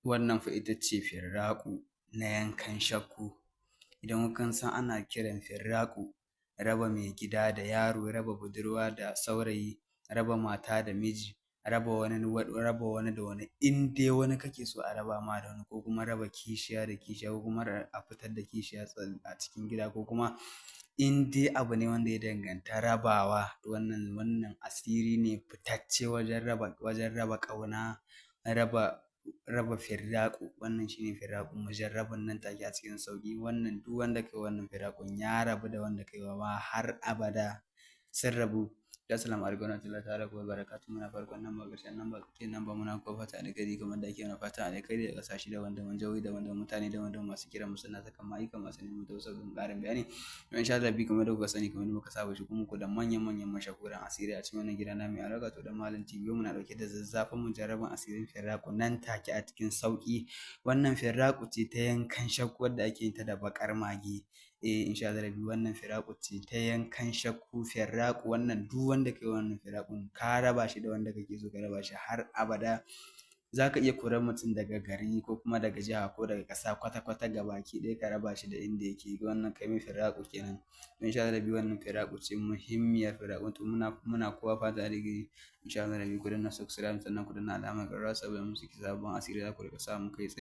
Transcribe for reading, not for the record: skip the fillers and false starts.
Wannan fa ita ce firraƙu na yankan shakku. Idan kun san ana kiran firraƙu raba mai gida da yaro, raba budurwa da saurayi, raba mata da miji, raba wani da wani, in dai wani kake so a raba ma da wani, ko kuma raba kishiya da kishiya, ko kuma a fitar da kishiya a cikin gida, ko kuma in dai abu ne wanda ya danganta rabawa, to wannan asiri ne fitacce wajen raba ƙauna, raba firraƙu. Wannan shine firraƙu mujarrabun nan take a cikin sauƙi. Wannan duk wanda kai wannan firraƙun ya rabu da wanda kai wa har abada sun rabu. Assalamu alaikum warahmatullahi ta'ala wa barakatuh. Muna farkon nan ba ƙarshen nan ba tsakiyar nan ba, muna kuma fata alkhairi kamar da ake mana fata alkhairi da ƙasashe daban-daban, jihohi daban-daban, mutane daban-daban, masu kiran mu suna saka ma'aika masu neman ta sabbin ƙarin bayani. Don insha Allah bi kamar da kuka sani, kamar da muka saba shi muku da manyan-manyan mashahuran asiri a cikin wannan gida na mai albarka to Dan Malam TV. Muna ɗauke da zazzafan mujarraban asirin firraƙu nan take a cikin sauƙi. Wannan firraƙu ce ta yankan shakku wadda ake yin ta da baƙar mage. Eh, insha Allah rabbi wannan firaƙu ce ta yankan shakku firraƙu. Wannan duk wanda kai wannan firaƙun ka raba shi da wanda kake so ka raba shi har abada. Za ka iya korar mutum daga gari ko kuma daga jiha ko daga ƙasa kwata-kwata gabaki ɗaya ka raba shi da inda yake. Wannan kai mai firaƙu kenan. Insha Allah rabbi wannan firaƙu ce muhimmiyar firaƙu. To muna kowa fata alheri. Insha Allah rabbi ku danna subscribe, sannan ku danna alamar ƙararrawa saboda mun saki sabon asiri za ku riƙa samun kai tsaye.